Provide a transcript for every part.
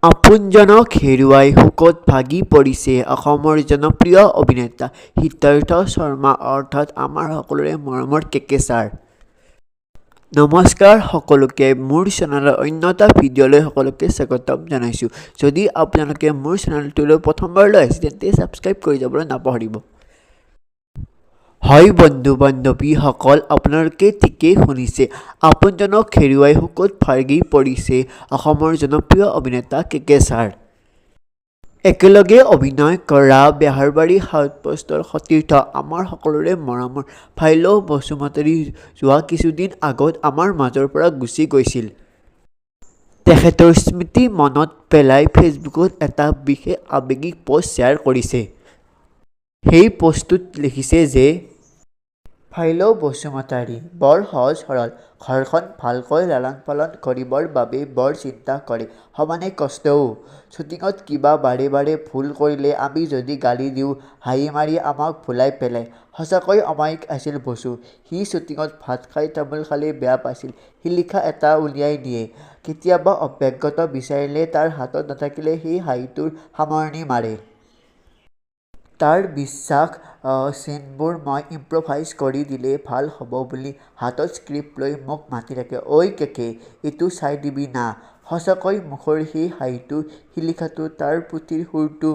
আপোনজনক হেৰুৱাই শোকত ভাগি পৰিছে অসমৰ জনপ্ৰিয় অভিনেতা সিদ্ধাৰ্থ শৰ্মা অৰ্থাৎ আমাৰ সকলোৰে মৰমৰ কেকে ছাৰ। নমস্কাৰ সকলোকে, মোৰ চেনেলৰ অন্য এটা ভিডিঅ'লৈ সকলোকে স্বাগতম জনাইছোঁ। যদি আপোনালোকে মোৰ চেনেলটোলৈ প্ৰথমবাৰলৈ আহিছে, তেন্তে ছাবস্ক্ৰাইব কৰি যাবলৈ নাপাহৰিব। হয় বন্ধু বান্ধৱীসকল, আপোনালোকে ঠিকেই শুনিছে, আপোনজনক হেৰুৱাই শোকত ভাগি পৰিছে অসমৰ জনপ্ৰিয় অভিনেতা কেকে ছাৰ। একেলগে অভিনয় কৰা বেহাৰবাৰী আউটপোষ্টৰ সতীৰ্থ, আমাৰ সকলোৰে মৰমৰ ফাইলো বসুমতাৰী যোৱা কিছুদিন আগত আমাৰ মাজৰ পৰা গুচি গৈছিল। তেখেতৰ স্মৃতি মনত পেলাই ফেচবুকত এটা বিশেষ আৱেগিক পষ্ট শ্বেয়াৰ কৰিছে। সেই পষ্টটোত লিখিছে যে, ফাইলো বসুমতাৰী বৰ সহজ সৰল। ঘৰখন ভালকৈ লালন পালন কৰিবৰ বাবে বৰ চিন্তা কৰে, সমানে কষ্টও। শ্বুটিঙত কিবা বাৰে বাৰে ভুল কৰিলে আমি যদি গালি দিও, হাঁহি মাৰি আমাক ভুলাই পেলায়। সঁচাকৈ অমায়িক আছিল বসু। সি শ্বুটিঙত ভাত খাই তামোল খালে বেয়া পাইছিল, শিলিখা এটা উলিয়াই দিয়ে। কেতিয়াবা অভ্যাগত বিচাৰিলে তাৰ হাতত নাথাকিলে সি হাঁহিটোৰ সামৰণি মাৰে। তাৰ বিশ্বাস চিনবোৰ মই ইম্প্ৰভাইজ কৰি দিলে ভাল হ'ব বুলি হাতত স্ক্ৰিপ্ট লৈ মোক মাতি থাকে, 'ঐ কেকে, এইটো চাই দিবি না। সঁচাকৈ মুখৰ সেই হাঁহিটো, শিলিখাটো, তাৰ পুথিৰ সুৰটো,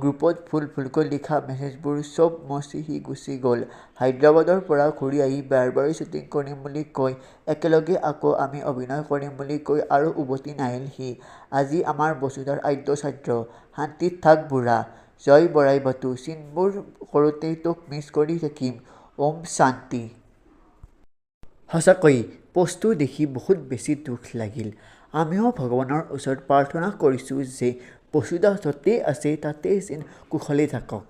গ্ৰুপত ভুল ভুলকৈ লিখা মেছেজবোৰ চব মচি সি গুচি গ'ল। হায়দৰাবাদৰ পৰা ঘূৰি আহি বেহাৰবাৰীৰ শ্বুটিং কৰিম বুলি কৈ, একেলগে আকৌ আমি অভিনয় কৰিম বুলি কৈ আৰু উভতি নাহিল সি। আজি আমাৰ বসুদাৰ আদ্যশ্ৰাদ্ধ। শান্তিত থাক বুঢ়া। জয় বৰাইবাটু, চিনবোৰ কৰোঁতে তোক মিছ কৰি থাকিম। ওম শান্তি। সঁচাকৈয়ে পষ্টটো দেখি বহুত বেছি দুখ লাগিল। আমিও ভগৱানৰ ওচৰত প্ৰাৰ্থনা কৰিছো যে বসুদা য'তেই আছে তাতেই যেন কুশলে থাকক।